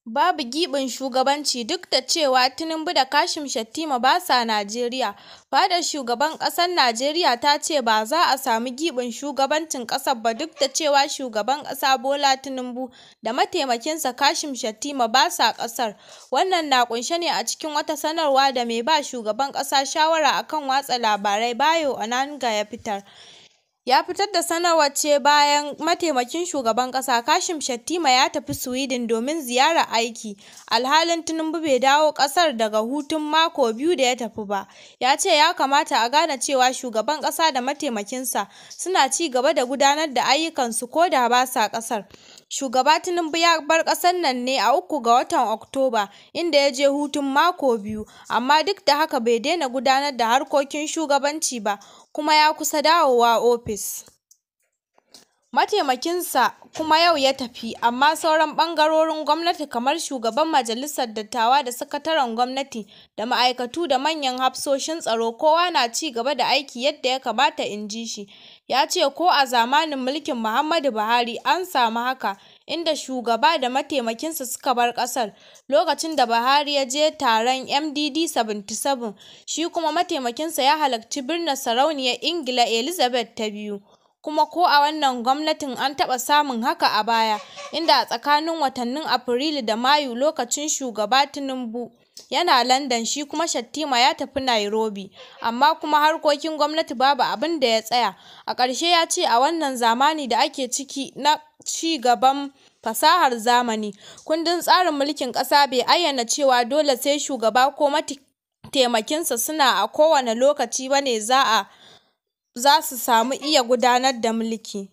Babu giɓin shugabanci duk da cewa Tinubu da Kashim Shettima ba sa Najeriya. Fadar Shugaban ƙasar Najeriya ta ce ba za a samu giɓin shugabancin ƙasar ba duk da cewa Shugaban ƙasa Bola Tinubu da mataimakinsa Kashim Shettima ba sa ƙasar. Wannan na ƙunshe ne a cikin wata sanarwa da mai ba shugaban ƙasa shawara a kan watsa labarai Bayo Onanuga ya fitar. Ya fitar da sanarwar ce bayan mataimakin shugaban ƙasa Kashim Shettima ya tafi Sweden domin ziyarar aiki, alhalin Tinubu bai dawo ƙasar daga hutun mako biyu da ya tafi ba. Ya ce ya kamata a gane cewa shugaban ƙasa da mataimakinsa suna ci gaba da gudanar da ayyukansu ko da ba sa ƙasar. Shugaba Tinubu ya bar ƙasar nan ne a 3 ga watan Oktoba, inda ya je hutun mako biyu, amma duk da haka bai daina gudanar da harkokin shugabanci ba, kuma ya kusa dawowa ofis. Mataimakinsa kuma yau ya tafi, amma sauran ɓangarorin gwamnati kamar shugaban majalisar dattawa da sakataren gwamnati da ma'aikatu da manyan hafsoshin tsaro kowa na ci gaba da aiki yadda ya kamata, in ji shi. Ya ce ko a zamanin mulkin Muhammadu Buhari an samu haka, inda shugaba da mataimakinsa suka bar ƙasar, lokacin da Buhari ya je taron MDD 77, shi kuma mataimakinsa ya halarci binne Sarauniyar Ingila Elizabeth ta II. Kuma ko a wannan gwamnatin an taɓa samun haka a baya, inda a tsakanin watannin Afrilu da Mayu lokacin Shugaba Tinubu yana London shi kuma Shettima ya tafi Nairobi, amma kuma harkokin gwamnati babu abin da ya tsaya. A ƙarshe ya ce a wannan zamani da ake ciki na ci gaban fasahar zamani, kundin tsarin mulkin ƙasa bai ayyana cewa dole sai shugaba ko mataimakinsa suna a kowane lokaci ba ne za su samu iya gudanar da mulki.